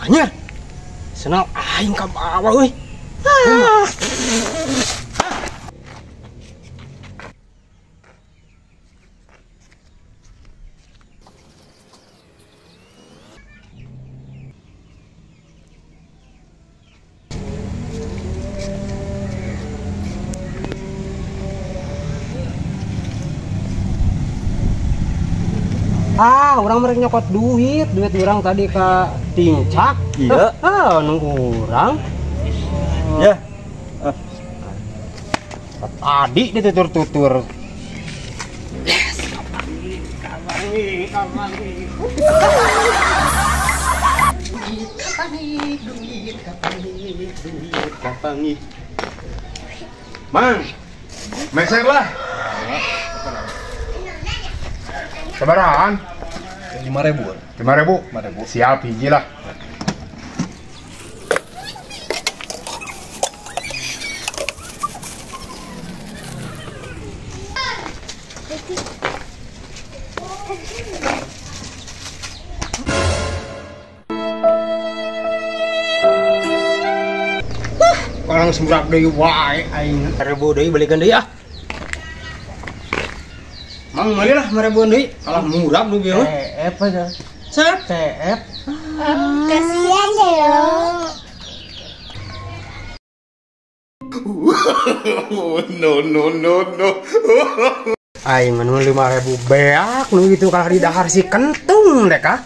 Anjir. Senal aing ka bawah euy. Ah, orang mereka nyokot duit, duit orang tadi ke tincak. Iya. Ah, nunggu orang. Ya. Tadi ditutur-tutur. Yes, kapangi, kapangi. Duit kapangi, duit kapangi, duit kapangi. Mang, meser lah. Sabarahan? 5.000. 5.000? 5.000. Siap hiji lah. Orang semurak deui wae aing. 1.000 deui balikeun deui ah. Mang meuli lah 5.000 deui, kalah murah nu bieu. TF aja. Cep TF. Kasihan deh lo. No no no no. Aing mah 5.000 beak nu gitu kalah di dahar si kentung deh kah.